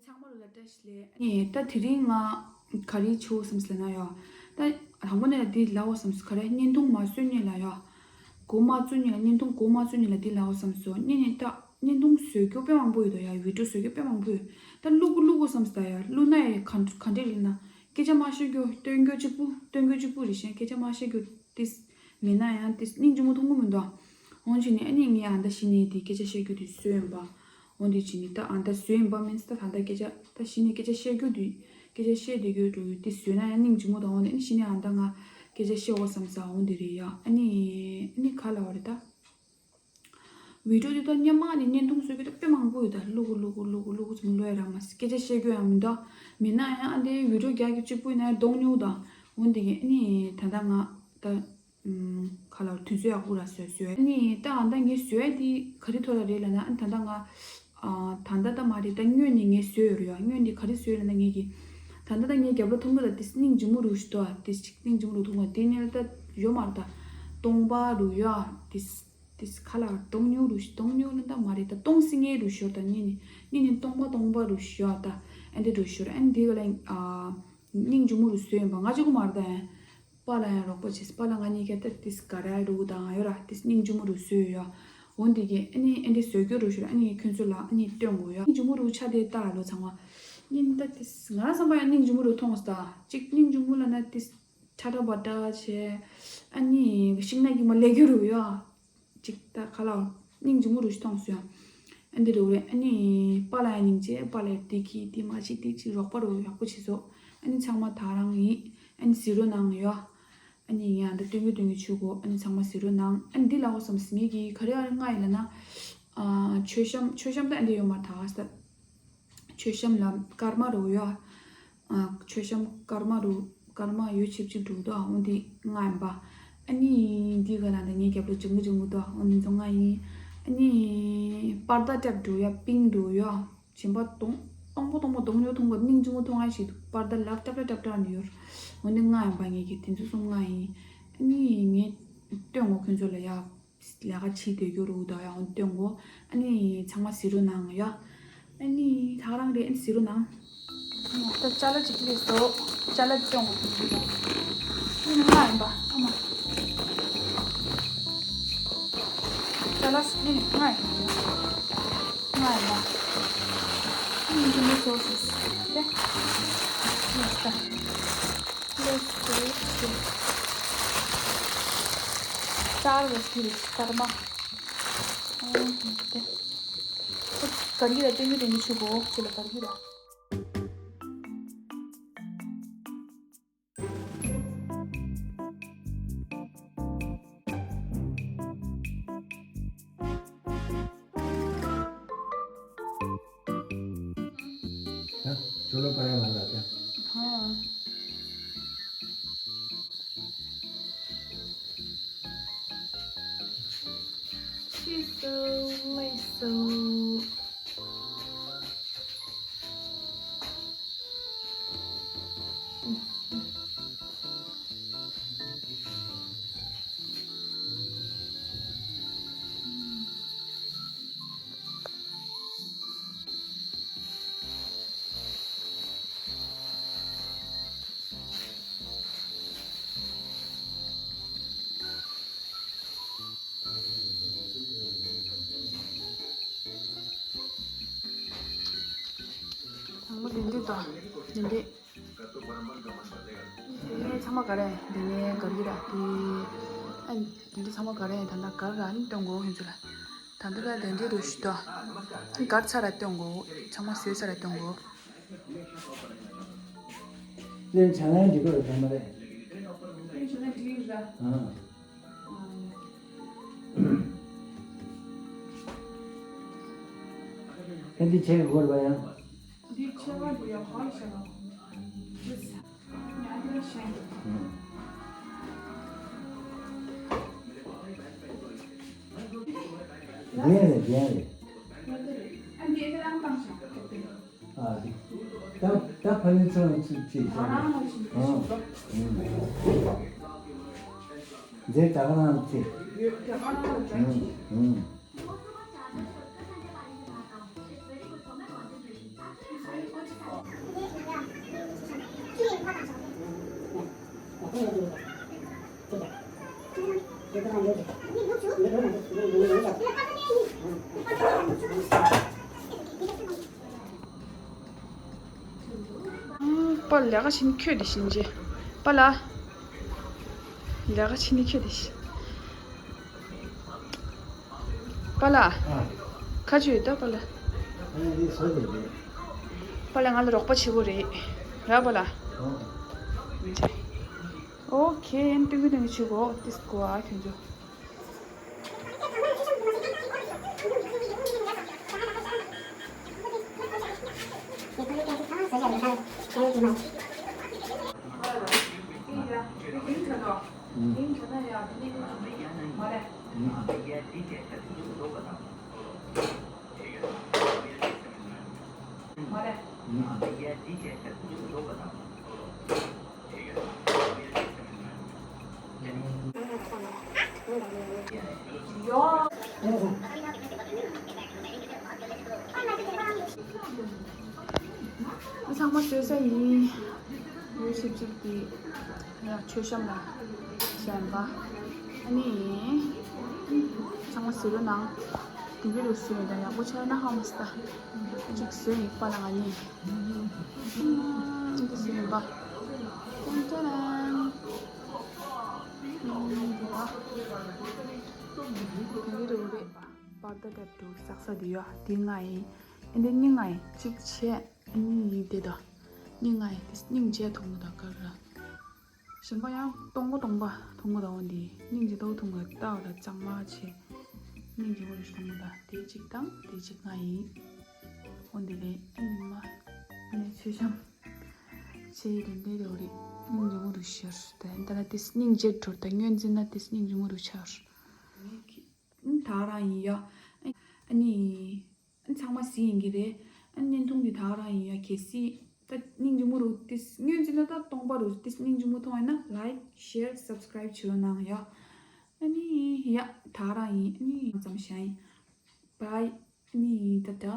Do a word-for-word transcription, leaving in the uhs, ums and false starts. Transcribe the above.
ཚང་མ་ལ་བཀྲ་ཤིས་བདེ་ལེགས། ཨ་ནི་ད་དེ་རིང་ང་ག་རེ་བྱེད་དགོས་བསམ་སོང་ལབ་ན་ཡ། ད་དང་པོ་ནས་ལ་འདི་ལབ་དགོས་བསམ་སོང་། ག་རེ་བརྙན་ཐུང་མ་བཟོ་སྔོན་ལ་ཡ། འགོ་མ་བཙུགས་སྔོན་ལ་བརྙན་ཐུང་འགོ་མ་བཙུགས་སྔོན་ལ་འདི་ལབ་དགོས་བསམ་སོང་། བརྙན་ནས་ད་བརྙན་ཐུང་བཟོ་རྒྱུ་དཔེ་མང་པོ་ཡོད་དོ་ཡ། བི་ཌིའོ་བཟོ་རྒྱུ་དཔེ་མང་པོ་ཡོད། ད་བླུག་གི་བླུག་དགོས་བསམ་སོང་ད་ཡ། བླུག་ན་ཡ་ག་ག་འདྲས་རེད་ན། སྐད་ཆ་མ་བཤད་རྒྱུ་སྟོན་རྒྱུ་གཅིག་པུ། སྟོན་རྒྱུ་གཅིག་པུ་རེད་ཤག་སྐད་ཆ་མ་བཤད་རྒྱུ་ཏིས་མེད་ན་ཡང་ཏིས་སྙིང་རྗེ་མོ་མཐོང་གི་མི་འདུག་འོན་ཅིག་ནས་ཨ་ནི་ངས་ཨ་མདའ་གཞི་ནས་དེ་སྐད་ཆ་བཤད་རྒྱུ་དེ་བཟོས་ཡིན་པ། འོན་ཏེ་ཅི་ནི་ད་ཨ་མདའ་བཟོས་ཡིན་པ་མིན་ད་ད་ལྟ་སྐད་ཆ་ད་གཞི་ནས་སྐད་ཆ་བཤད་རྒྱུ་དེ་སྐད་ཆ་བཤད་བསྡད་རྒྱུ་འགྲོ་ཡོད་དེ་བཟོས་ན་ཡང་སྙིང་རྗེ་མོ་དང་འོན་ཏེ་ཨ་ནི་གཞི་ནས་ཨ་མདའ་ང་སྐད་ཆ་བཤད་འོ་བསམ་ས་འོན་དེ་རེད་ཡ། ཨ་ནི་ཨ་ནི་ག་ལ་བ་རེད་ད། བི་ཌིའོ་དེ་དག་སྔོན་མ་ནས་བརྙན་ཐུང་བཟོ་རྒྱུ་དེ་དཔེ་མང་པོ་ཡོད་ད། ལུ་གུ་ལུ་གུ་ལུ་གུ་ལུ་གུ་ཚོ་ལོས་རག་མ་སི་སྐད་ཆ་བཤད་རྒྱུ་ཡང་མི་འདུག་མིན་ན་ཡང་ཨ་འདི་བི་ཌིའོ་རྒྱག་རྒྱུ་གཅིག་པུ་ཡིན་ན་ཡང་གཏོང་མྱོང་དང་། འོན་ཏེ་གི་ཨ་ནི་ད་ལྟ་ང་ད་ཁ་ལ་དུས་ཚོད་ཡག་པོ་ར་བཟོས་བཟོས་ཨ་ནི་ད་ཨ་ད་ངས་བཟོས་དེ་ག་རེ་ཐོག་ལ་རེད་ལབ་ན་ཨ་ད་ལྟ་ང་ད་ལྟ་ད་མ་རེད་ད་སྔོན་ནས་ངས་བཟོས་ཡོད་རེད་ཡ། སྔོན་ནས་ག་རེ་བཟོས་ལབ་ན་ངས་ཀྱི་ད་ལྟ་ད་ངའི་རྒྱབ་ལ་མཐོང་གི་ད་དེ་སྙིང་རྗེ་མོ་རུ་ཞིག་འདུག་ཨ། དེ་ཅིག་སྙིང་རྗེ་མོ་རུ་མཐོང་གི་དེ་ནས་ད་ཡོད་མ་རེད་ད་སྟོང་པ་རུ་ཡ་དེ། དེ་ཁ་ལ་གཏོང་མྱོང་རུ་ཞིག་གཏོང་མྱོང་ལ་ད་མ་རེད་ད་གཏོང་སྲིད་ངེས་རུ་ཞོར་ད་གཉིས་ནི་གཉིས་ནི་སྟོང་པ་སྟོང་པ་རུ་ཞོར་ད་ཨ་འདི་རུ་ཞོར་ཨ་འདི་ག་ལ་སྙིང་རྗེ་མོ་རུ་བཟོས་ཡིན་པ་ང་གཅིག་པུ་མ་རེད་ད་ཡང་པཱ་ལགས་ཡང་རོགས་པ་བྱས་པཱ་ལགས་ང་གཉིས་ཀ་ད་དེ་ག་ར་རུ་དང་ཡོད་ར་དེ་སྙིང་རྗེ་མོ་རུ་བཟོས་ཡོད། འོན་ཏེ་གི་ཨ་ནི་ཨ་འདི་བཟོས་རྒྱུ་རུ་ཞོར་ཨ་ནི་ཁྱོད་ཚོ་ལ་ཨ་ནི་སྟོན་དགོས་ཡོད། སྙིང་རྗེ་མོ་རུ་ཆ་དེ་ལྟ་ལོ་ཚང་མ་གཉིས་ད་དེ་ང་རང་བསམ་པ་ཡང་སྙིང་རྗེ་མོ་རུ་མཐོང་སོང་ད་གཅིག་སྙིང་རྗེ་མོ་ལ་ན་དེ། ཁྲ་ཁྲ་བ་ཏྲ་བྱས། ཨ་ནི་ཤིང་ནགས་ཀྱི་མ་ལས་རྒྱུ་རུ་ཡོད། ཅིག་ད་ཁ་ལག་སྙིང་རྗེ་མོ་རུ་ཞིག་མཐོང་སོང་ཡང་། ཨ་འདི་རུ་རེད་ཨ་ནི་པཱ་ལགས་ཡང་སྙིང་རྗེ་པཱ་ལགས་དེ་གི་དེ་མ་ཅིག་དེ་ཅིག་རོགས་པ་རུ་ཡག་པོ་བྱེད་སོ། ཨ་ནི་ཚང་མ་ད་རང་ཡིན། ཨ་ནི་ཟི་རོ་ནང་ཡོད། ཨ་ནི་ཡང་འདི་སྟོན་གི་སྟོན་གི་ཆུ་གོ་ཨ་ནི་ཚང་མ་ཟི་རོ་ནང་ཨ་ནི་འདི་ལ་འོ་བསམ་སི་ངེད་ཀྱི་ག་རེ་ཨ་རེ་ང་ཡིན་ལ་ན། མཆོད་བཤམས་མཆོད་བཤམས་ད་ཨ་འདི་ཡོད་མ་ད་ས། མཆོད་བཤམས་ལ་སྐར་མ་རུ་ཡོད། མཆོད་བཤམས་སྐར་མ་རུ་སྐར་མ་ཡོད་ཆིབ་ཆིབ་འདུག་དོ་འོན་ཏེ་ང་ཡིན་པ། ཨ་ནི་འདི་ག་ལ་འདི་ངའི་རྒྱབ་ལ་ཇུང་གུ་ཇུང་གུ་དོ་འོན་ཏེ་ཚོ་ང་ཡིན། ཨ་ནི་པར་ད་ཏྲབ་འདུག་ཡ་པིང་འདུག་ཡ། བྱིན་པ་དོང་སྟོང་པོ་སྟོང་པོ་དོང་ཉོ་ཐུང་གོ་སྙིང་ཆུང་ངུ་ཐུང་ང་ཞིག་འདུག་པར་ད་ལབ་ཏྲབ་ཏྲབ་ཏྲབ་ཏྲབ་འདི་ཡོད། འོན་ཏེ་ང་ཡིན་པ་ངེད་ཀྱི་དེ་ཚོ་གསུམ་ང་ཡིན། ཨ་ནི་ངས་སྟོན་གོ་ཁྱོད་ཚོ་ལ་ཡ། ལས་ཀ་བྱེད་སྡོད་རྒྱུ་རུ་དོ་ཡང་སྟོན་གོ་ཨ་ནི་ཚང་མ་ཟི་རུ་ནང་ཡ། ཨ་ནི་ཐག་རང་རེད་ཨ་ནི་ཟི་རུ་ནང་། ད་ཅ་ལག་ཅིག་སླེབས་སོ། ཅ་ལག་སྟོན་གོ་ཁྱོད་ཚོ་ལ། ཨ་ནི་ང་ཡིན་པ་ཨ་མ། ཅ་ལག་ཨ་ནི་ང་ཡིན་པ། ང་ཡིན་པ། ཨ་ནི་འདི་ནས་ཚོ་སོ་སོ་དེ། ཡ་ད། Let's go. Star was cute. Karma. ཨོ་དེ། གར་གྱི་ར་ཏེ་མི་ཏེ་མི་ཆུ་བོ་ཅི་ལ་གར་གྱི་ར། ད་ཅོ་ལོ་པ་ཡ་མ་ལ་ད། ཧ། ཆི་སོ་ལེ་སོ། དང་པོ་དེ་འདྲས་དང་དེ་འདྲས། དེ་ནས་ཚང་མ་ག་རེ་དེ་ནས་གར་གྱི་ར་དེ། ཨ་དེ་འདྲས་ཚང་མ་ག་རེ་ད་ལྟ་གར་ག་ནི་གཏོང་དགོས་ཁྱོད་ཚོ་ལ། ད་ལྟ་ད་དེ་འདྲས་རུ་ཞུ་དོ། གར་ཚར་ར་གཏོང་དགོས་ཚང་མ་བཟོས་ཚར་ར་གཏོང་དགོས། ལན་ཆ་ལན་འདི་གོ་ཡོད་མ་རེད། ལན་ཆ་ལན་འདི་ར། ཨ། ཨ་འདི་བྱས་དགོས་རེད་པ་ཡང་། འདི་ཆེ་བ་འདི་ཡང་ཧ་ལས་ཤ་ལ། ཨ། བདེན་རེད་བདེན་རེད། ཨ་འདི་ཨེ་རང་བཏང་ཤག་ཨ་ཅིག་ད་ད་ཕ་ཡུལ་ཚོ་ཚུལ་ཅིག་ཨ། མཛེས་ད་ག་རང་ཚེ། ཨུམ། ཨུམ། པཱ་ལས་ཀ་བྱེད་ནི་ཁྱོད་དེ་བཞིན་བྱེད། པཱ་ལགས། ལས་ཀ་བྱེད་ནི་ཁྱོད་དེ་བཞིན། པཱ་ལགས། ཨ། ཁ་ཆུ་ཡོད་ད་པཱ་ལགས། ཨ་ནི་འདི་བཟོ་དགོས་རེད། པཱ་ལགས་ང་ལ་རོགས་པ་བྱེད་དགོས་རེད། ར་པཱ་ལགས། ཨོ། ཨོ་ཁེ། ཨན་ཏུང་གི་ཏུང་གི་བྱེད་དགོས་ཏིས་གོ་ཨ་ཁྱོད་ཚོ། ཚང་མ་བཟོས་ས་ཡིན། ཡོ་ཞིབ་ཞིབ་ཀྱི་ཡ་མཆོད་བཤམས་ལ་གཞན་པ། ཨ་ནི་ཚང་མ་བཟོས་རོགས་གནང་། དེ་གི་རུ་བཟོས་ཡོད་ད་ཡག་པོ་ཆགས་ན་ཧ་མ་སི་ད། གཅིག་བཟོས་ཡིན་པ་ལ་ང་ནི། འདི་བཟོས་ཡིན་པ། ཏན་ཏན། འདི་གི་རུ་རེད། པར་ད་དེབ་འདུག་ས་ས་དེ་ཡོད་དེ་ང་ཡིན། ཨ་འདི་སྙིང་ང་ཡིན་གཅིག་བྱས། སྙིང་ཡིན་དེ་དང་། སྙིང་ང་ཡིན་དེ་སྙིང་རྗེས་མཐོང་གི་དང་ག་རེ་ར། གཞན་པ་ཡང་སྟོང་པ་སྟོང་པ་མཐོང་གི་དང་འོ་འདི་སྙིང་རྗེ་ཏོག་མཐོང་གི་ལྟ་བ་ལ་གཙང་མ་བྱས། སྙིང་རྗེ་མོ་རུ་མཐོང་གི་དང་དེ་གཅིག་དང་དེ་གཅིག་ང་ཡིན། འོ་འདི་ལས་ཨ་ནི་མ། ཨ་ནི་མཆོད་བཤམས་བྱས་ཡི་དོན་དེ་རེ་འོ་རེད། སྙིང་རྗེ་མོ་རུ་ཤར་དེ་ད་ལ་དེ་སྙིང་རྗེ་གྲོར་དང་སྙོན་འཛིན་ན་དེ་སྙིང་རྗེ་མོ་རུ་ཤར། ད་རང་ཡིན་ཡ། ཨ་ནི། ཨ་ཚང་མ་གཟིགས་ཡིན་གྱི་རེད། ཨ་བརྙན་ཐུང་འདི་ད་རང་ཡིན་ཡ་གལ་སྲིད། ད་སྙིང་རྗེ་མོ་རུ་དེ་སྙོན་འཛིན་ན་ད་སྟོང་པ་རུ་དེ་སྙིང་རྗེ་མོ་མཐོང་ཡ་ན་like share subscribe བྱེད་རོགས་གནང་ཡ། ཨ་ནི་ཡ་ད་རང་ཡིན་ཨ་ནི་ཡང་ཙམ་བྱ་ཡིན། bye ཨ་ནི་ད་ད།